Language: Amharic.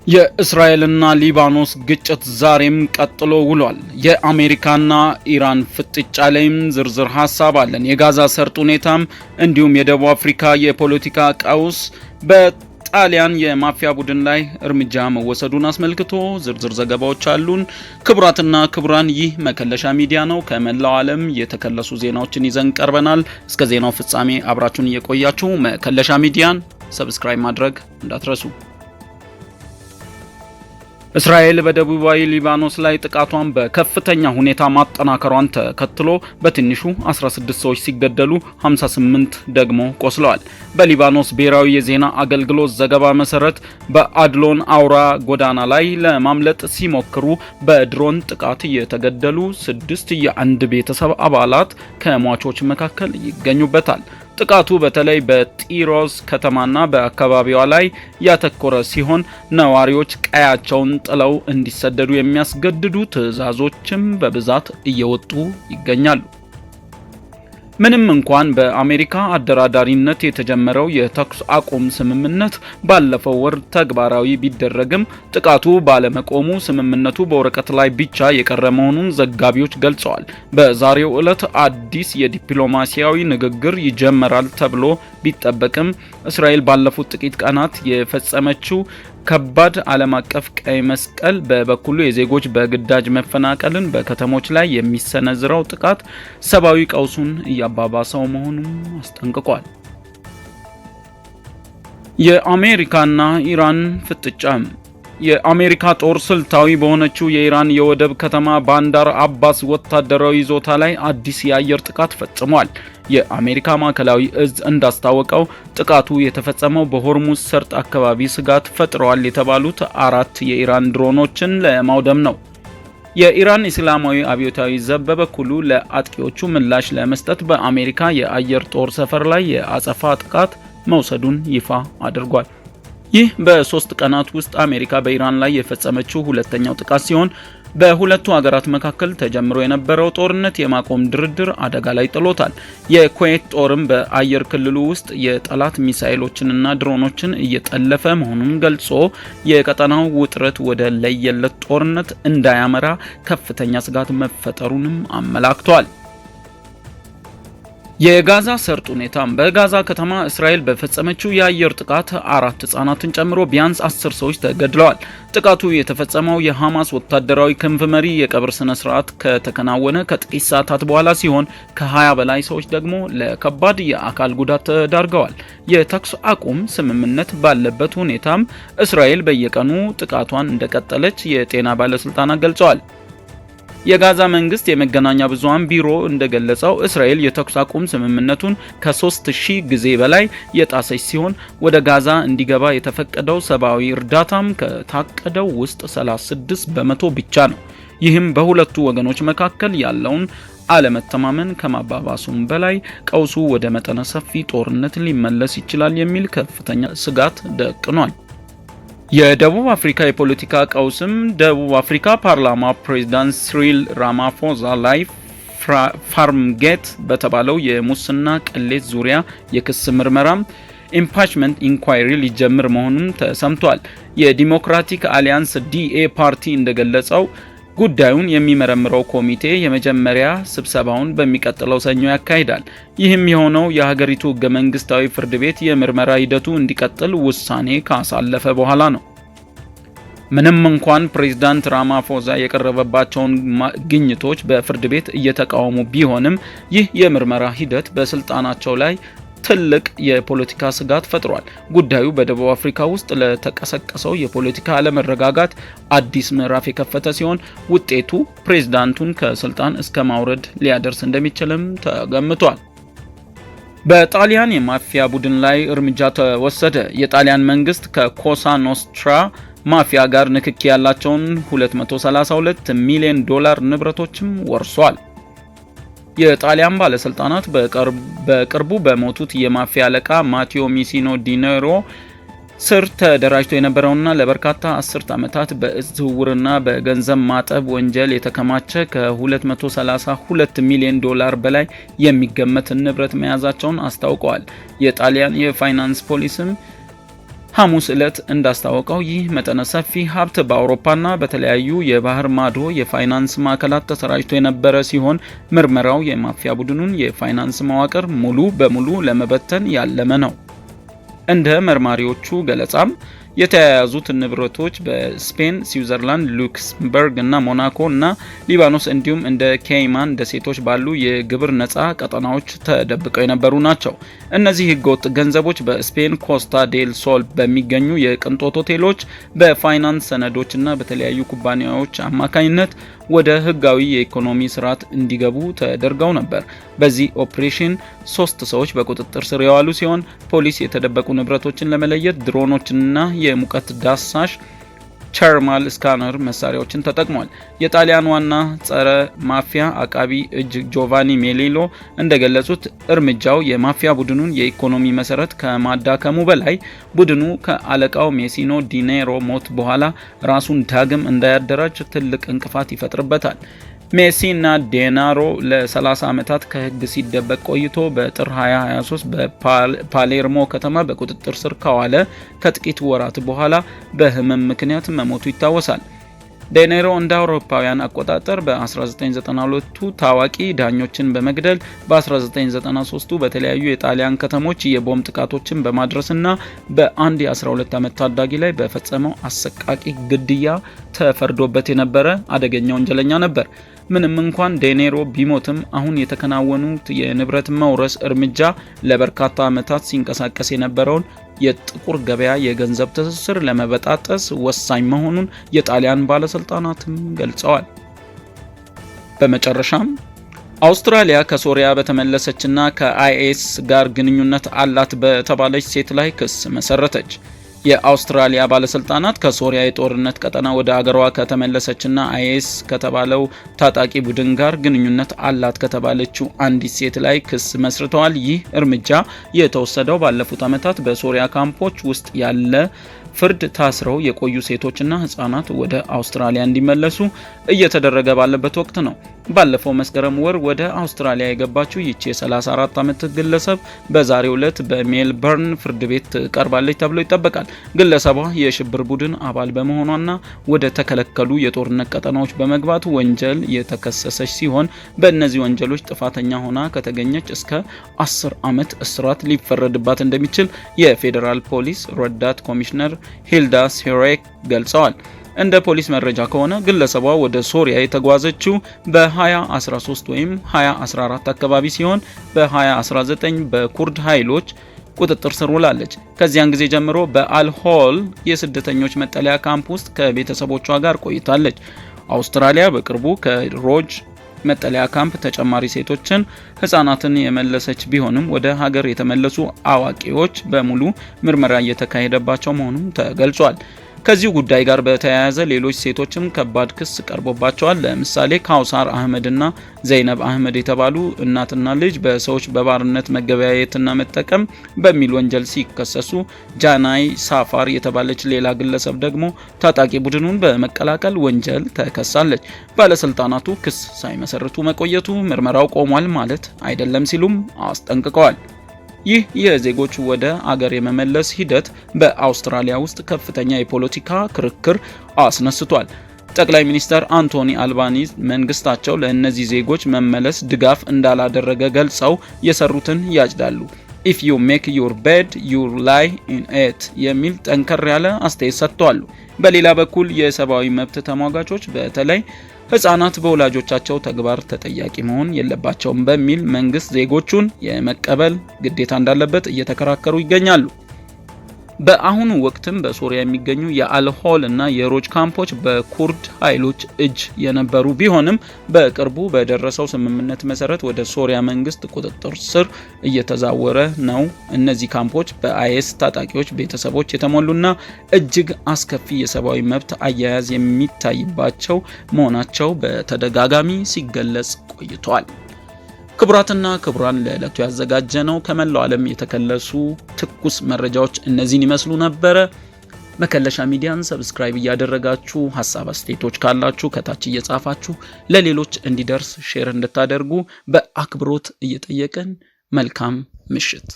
የእስራኤልና ሊባኖስ ግጭት ዛሬም ቀጥሎ ውሏል። የአሜሪካና ኢራን ፍጥጫ ላይም ዝርዝር ሀሳብ አለን። የጋዛ ሰርጥ ሁኔታም እንዲሁም የደቡብ አፍሪካ የፖለቲካ ቀውስ፣ በጣሊያን የማፊያ ቡድን ላይ እርምጃ መወሰዱን አስመልክቶ ዝርዝር ዘገባዎች አሉን። ክቡራትና ክቡራን፣ ይህ መከለሻ ሚዲያ ነው። ከመላው ዓለም የተከለሱ ዜናዎችን ይዘን ቀርበናል። እስከ ዜናው ፍጻሜ አብራችሁን እየቆያችሁ መከለሻ ሚዲያን subscribe ማድረግ እንዳትረሱ። እስራኤል በደቡባዊ ሊባኖስ ላይ ጥቃቷን በከፍተኛ ሁኔታ ማጠናከሯን ተከትሎ በትንሹ 16 ሰዎች ሲገደሉ 58 ደግሞ ቆስለዋል። በሊባኖስ ብሔራዊ የዜና አገልግሎት ዘገባ መሰረት በአድሎን አውራ ጎዳና ላይ ለማምለጥ ሲሞክሩ በድሮን ጥቃት የተገደሉ ስድስት የአንድ ቤተሰብ አባላት ከሟቾች መካከል ይገኙበታል። ጥቃቱ በተለይ በጢሮስ ከተማና በአካባቢዋ ላይ ያተኮረ ሲሆን ነዋሪዎች ቀያቸውን ጥለው እንዲሰደዱ የሚያስገድዱ ትዕዛዞችም በብዛት እየወጡ ይገኛሉ። ምንም እንኳን በአሜሪካ አደራዳሪነት የተጀመረው የተኩስ አቁም ስምምነት ባለፈው ወር ተግባራዊ ቢደረግም ጥቃቱ ባለመቆሙ ስምምነቱ በወረቀት ላይ ብቻ የቀረ መሆኑን ዘጋቢዎች ገልጸዋል። በዛሬው ዕለት አዲስ የዲፕሎማሲያዊ ንግግር ይጀመራል ተብሎ ቢጠበቅም እስራኤል ባለፉት ጥቂት ቀናት የፈጸመችው ከባድ ዓለም አቀፍ ቀይ መስቀል በበኩሉ የዜጎች በግዳጅ መፈናቀልን፣ በከተሞች ላይ የሚሰነዝረው ጥቃት ሰብአዊ ቀውሱን እያባባሰው መሆኑን አስጠንቅቋል። የአሜሪካና ኢራን ፍጥጫ። የአሜሪካ ጦር ስልታዊ በሆነችው የኢራን የወደብ ከተማ ባንዳር አባስ ወታደራዊ ይዞታ ላይ አዲስ የአየር ጥቃት ፈጽሟል። የአሜሪካ ማዕከላዊ እዝ እንዳስታወቀው ጥቃቱ የተፈጸመው በሆርሙዝ ሰርጥ አካባቢ ስጋት ፈጥረዋል የተባሉት አራት የኢራን ድሮኖችን ለማውደም ነው። የኢራን እስላማዊ አብዮታዊ ዘብ በበኩሉ ለአጥቂዎቹ ምላሽ ለመስጠት በአሜሪካ የአየር ጦር ሰፈር ላይ የአጸፋ ጥቃት መውሰዱን ይፋ አድርጓል። ይህ በ3 ቀናት ውስጥ አሜሪካ በኢራን ላይ የፈጸመችው ሁለተኛው ጥቃት ሲሆን በሁለቱ ሀገራት መካከል ተጀምሮ የነበረው ጦርነት የማቆም ድርድር አደጋ ላይ ጥሎታል። የኩዌት ጦርም በአየር ክልሉ ውስጥ የጠላት ሚሳኤሎችንና ድሮኖችን እየጠለፈ መሆኑን ገልጾ የቀጠናው ውጥረት ወደ ለየለት ጦርነት እንዳያመራ ከፍተኛ ስጋት መፈጠሩንም አመላክቷል። የጋዛ ሰርጥ ሁኔታ። በጋዛ ከተማ እስራኤል በፈጸመችው የአየር ጥቃት አራት ህጻናትን ጨምሮ ቢያንስ 10 ሰዎች ተገድለዋል። ጥቃቱ የተፈጸመው የሐማስ ወታደራዊ ክንፍ መሪ የቀብር ስነ ስርዓት ከተከናወነ ከጥቂት ሰዓታት በኋላ ሲሆን ከ20 በላይ ሰዎች ደግሞ ለከባድ የአካል ጉዳት ተዳርገዋል። የተኩስ አቁም ስምምነት ባለበት ሁኔታም እስራኤል በየቀኑ ጥቃቷን እንደቀጠለች የጤና ባለስልጣናት ገልጸዋል። የጋዛ መንግስት የመገናኛ ብዙሃን ቢሮ እንደገለጸው እስራኤል የተኩስ አቁም ስምምነቱን ከ3000 ጊዜ በላይ የጣሰች ሲሆን ወደ ጋዛ እንዲገባ የተፈቀደው ሰብአዊ እርዳታም ከታቀደው ውስጥ 36% ብቻ ነው። ይህም በሁለቱ ወገኖች መካከል ያለውን አለመተማመን ከማባባሱም በላይ ቀውሱ ወደ መጠነ ሰፊ ጦርነት ሊመለስ ይችላል የሚል ከፍተኛ ስጋት ደቅኗል። የደቡብ አፍሪካ የፖለቲካ ቀውስም። ደቡብ አፍሪካ ፓርላማ ፕሬዝዳንት ሲሪል ራማፎዛ ላይ ፋርምጌት በተባለው የሙስና ቅሌት ዙሪያ የክስ ምርመራ impeachment inquiry ሊጀምር መሆኑን ተሰምቷል። የዲሞክራቲክ አሊያንስ ዲኤ ፓርቲ እንደገለጸው ጉዳዩን የሚመረምረው ኮሚቴ የመጀመሪያ ስብሰባውን በሚቀጥለው ሰኞ ያካሂዳል። ይህም የሆነው የሀገሪቱ ህገ መንግስታዊ ፍርድ ቤት የምርመራ ሂደቱ እንዲቀጥል ውሳኔ ካሳለፈ በኋላ ነው። ምንም እንኳን ፕሬዝዳንት ራማፎዛ የቀረበባቸውን ግኝቶች በፍርድ ቤት እየተቃወሙ ቢሆንም ይህ የምርመራ ሂደት በስልጣናቸው ላይ ትልቅ የፖለቲካ ስጋት ፈጥሯል። ጉዳዩ በደቡብ አፍሪካ ውስጥ ለተቀሰቀሰው የፖለቲካ አለመረጋጋት አዲስ ምዕራፍ የከፈተ ሲሆን ውጤቱ ፕሬዝዳንቱን ከስልጣን እስከ ማውረድ ሊያደርስ እንደሚችልም ተገምቷል። በጣሊያን የማፊያ ቡድን ላይ እርምጃ ተወሰደ። የጣሊያን መንግስት ከኮሳ ኖስትራ ማፊያ ጋር ንክኪ ያላቸውን 232 ሚሊዮን ዶላር ንብረቶችም ወርሷል። የጣሊያን ባለስልጣናት በቅርቡ በሞቱት የማፊያ አለቃ ማቴዎ ሜሲና ዲኔሮ ስር ተደራጅቶ የነበረውና ለበርካታ አስርት ዓመታት በእጽ ዝውውርና በገንዘብ ማጠብ ወንጀል የተከማቸ ከ232 ሚሊዮን ዶላር በላይ የሚገመት ንብረት መያዛቸውን አስታውቀዋል። የጣሊያን የፋይናንስ ፖሊስም ሐሙስ ዕለት እንዳስታወቀው ይህ መጠነ ሰፊ ሀብት በአውሮፓና በተለያዩ የባህር ማዶ የፋይናንስ ማዕከላት ተሰራጭቶ የነበረ ሲሆን ምርመራው የማፊያ ቡድኑን የፋይናንስ መዋቅር ሙሉ በሙሉ ለመበተን ያለመ ነው። እንደ መርማሪዎቹ ገለጻም የተያያዙት ንብረቶች በስፔን፣ ስዊዘርላንድ፣ ሉክሰምበርግ እና ሞናኮ እና ሊባኖስ እንዲሁም እንደ ኬይማን ደሴቶች ባሉ የግብር ነጻ ቀጠናዎች ተደብቀው የነበሩ ናቸው። እነዚህ ህገወጥ ገንዘቦች በስፔን ኮስታ ዴል ሶል በሚገኙ የቅንጦት ሆቴሎች፣ በፋይናንስ ሰነዶች እና በተለያዩ ኩባንያዎች አማካኝነት ወደ ህጋዊ የኢኮኖሚ ስርዓት እንዲገቡ ተደርገው ነበር። በዚህ ኦፕሬሽን ሶስት ሰዎች በቁጥጥር ስር የዋሉ ሲሆን ፖሊስ የተደበቁ ንብረቶችን ለመለየት ድሮኖችንና የሙቀት ዳሳሽ thermal scanner መሳሪያዎችን ተጠቅሟል። የጣሊያን ዋና ጸረ ማፊያ አቃቢ ሕግ ጆቫኒ ሜሊሎ እንደገለጹት እርምጃው የማፊያ ቡድኑን የኢኮኖሚ መሰረት ከማዳከሙ በላይ ቡድኑ ከአለቃው ሜሲኖ ዲኔሮ ሞት በኋላ ራሱን ዳግም እንዳያደራጅ ትልቅ እንቅፋት ይፈጥርበታል። ሜሲና ዴናሮ ለ30 ዓመታት ከሕግ ሲደበቅ ቆይቶ በጥር 2023 በፓሌርሞ ከተማ በቁጥጥር ስር ከዋለ ከጥቂት ወራት በኋላ በህመም ምክንያት መሞቱ ይታወሳል። ዴኔሮ እንደ አውሮፓውያን አቆጣጠር በ1992ቱ ታዋቂ ዳኞችን በመግደል፣ በ1993ቱ በተለያዩ የጣሊያን ከተሞች የቦምብ ጥቃቶችን በማድረስና በአንድ የ12 ዓመት ታዳጊ ላይ በፈጸመው አሰቃቂ ግድያ ተፈርዶበት የነበረ አደገኛ ወንጀለኛ ነበር። ምንም እንኳን ዴኔሮ ቢሞትም አሁን የተከናወኑት የንብረት መውረስ እርምጃ ለበርካታ ዓመታት ሲንቀሳቀስ የነበረውን የጥቁር ገበያ የገንዘብ ትስስር ለመበጣጠስ ወሳኝ መሆኑን የጣሊያን ባለስልጣናትም ገልጸዋል። በመጨረሻም አውስትራሊያ ከሶሪያ በተመለሰችና ከአይኤስ ጋር ግንኙነት አላት በተባለች ሴት ላይ ክስ መሰረተች። የአውስትራሊያ ባለስልጣናት ከሶሪያ የጦርነት ቀጠና ወደ አገሯ ከተመለሰችና አይኤስ ከተባለው ታጣቂ ቡድን ጋር ግንኙነት አላት ከተባለችው አንዲት ሴት ላይ ክስ መስርተዋል። ይህ እርምጃ የተወሰደው ባለፉት ዓመታት በሶሪያ ካምፖች ውስጥ ያለ ፍርድ ታስረው የቆዩ ሴቶችና ህጻናት ወደ አውስትራሊያ እንዲመለሱ እየተደረገ ባለበት ወቅት ነው። ባለፈው መስከረም ወር ወደ አውስትራሊያ የገባችው ይቺ የ34 ዓመት ግለሰብ በዛሬው ዕለት በሜልበርን ፍርድ ቤት ትቀርባለች ተብሎ ይጠበቃል። ግለሰቧ የሽብር ቡድን አባል በመሆኗና ወደ ተከለከሉ የጦርነት ቀጠናዎች በመግባት ወንጀል የተከሰሰች ሲሆን በእነዚህ ወንጀሎች ጥፋተኛ ሆና ከተገኘች እስከ 10 ዓመት እስራት ሊፈረድባት እንደሚችል የፌዴራል ፖሊስ ረዳት ኮሚሽነር ሂልዳ ሲሬክ ገልጸዋል። እንደ ፖሊስ መረጃ ከሆነ ግለሰቧ ወደ ሶሪያ የተጓዘችው በ2013 ወይም 2014 አካባቢ ሲሆን በ2019 በኩርድ ኃይሎች ቁጥጥር ስር ውላለች። ከዚያን ጊዜ ጀምሮ በአልሆል የስደተኞች መጠለያ ካምፕ ውስጥ ከቤተሰቦቿ ጋር ቆይታለች። አውስትራሊያ በቅርቡ ከሮጅ መጠለያ ካምፕ ተጨማሪ ሴቶችን፣ ህጻናትን የመለሰች ቢሆንም ወደ ሀገር የተመለሱ አዋቂዎች በሙሉ ምርመራ እየተካሄደባቸው መሆኑም ተገልጿል። ከዚሁ ጉዳይ ጋር በተያያዘ ሌሎች ሴቶችም ከባድ ክስ ቀርቦባቸዋል። ለምሳሌ ካውሳር አህመድና ዘይነብ አህመድ የተባሉ እናትና ልጅ በሰዎች በባርነት መገበያየትና መጠቀም በሚል ወንጀል ሲከሰሱ፣ ጃናይ ሳፋር የተባለች ሌላ ግለሰብ ደግሞ ታጣቂ ቡድኑን በመቀላቀል ወንጀል ተከሳለች። ባለስልጣናቱ ክስ ሳይመሰርቱ መቆየቱ ምርመራው ቆሟል ማለት አይደለም ሲሉም አስጠንቅቀዋል። ይህ የዜጎች ወደ አገር የመመለስ ሂደት በአውስትራሊያ ውስጥ ከፍተኛ የፖለቲካ ክርክር አስነስቷል። ጠቅላይ ሚኒስትር አንቶኒ አልባኒዝ መንግስታቸው ለእነዚህ ዜጎች መመለስ ድጋፍ እንዳላደረገ ገልጸው የሰሩትን ያጭዳሉ፣ "If you make your bed, you lie in it" የሚል ጠንከር ያለ አስተያየት ሰጥተዋል። በሌላ በኩል የሰብአዊ መብት ተሟጋቾች በተለይ ህጻናት በወላጆቻቸው ተግባር ተጠያቂ መሆን የለባቸውም በሚል መንግስት ዜጎቹን የመቀበል ግዴታ እንዳለበት እየተከራከሩ ይገኛሉ። በአሁኑ ወቅትም በሶሪያ የሚገኙ የአልሆል እና የሮጅ ካምፖች በኩርድ ኃይሎች እጅ የነበሩ ቢሆንም በቅርቡ በደረሰው ስምምነት መሰረት ወደ ሶሪያ መንግስት ቁጥጥር ስር እየተዛወረ ነው። እነዚህ ካምፖች በአይኤስ ታጣቂዎች ቤተሰቦች የተሞሉና እጅግ አስከፊ የሰብአዊ መብት አያያዝ የሚታይባቸው መሆናቸው በተደጋጋሚ ሲገለጽ ቆይቷል። ክቡራትና ክቡራን፣ ለዕለቱ ያዘጋጀነው ከመላው ዓለም የተከለሱ ትኩስ መረጃዎች እነዚህን ይመስሉ ነበረ። መከለሻ ሚዲያን subscribe እያደረጋችሁ፣ ሀሳብ አስተያየቶች ካላችሁ ከታች እየጻፋችሁ፣ ለሌሎች እንዲደርስ share እንድታደርጉ በአክብሮት እየጠየቅን መልካም ምሽት።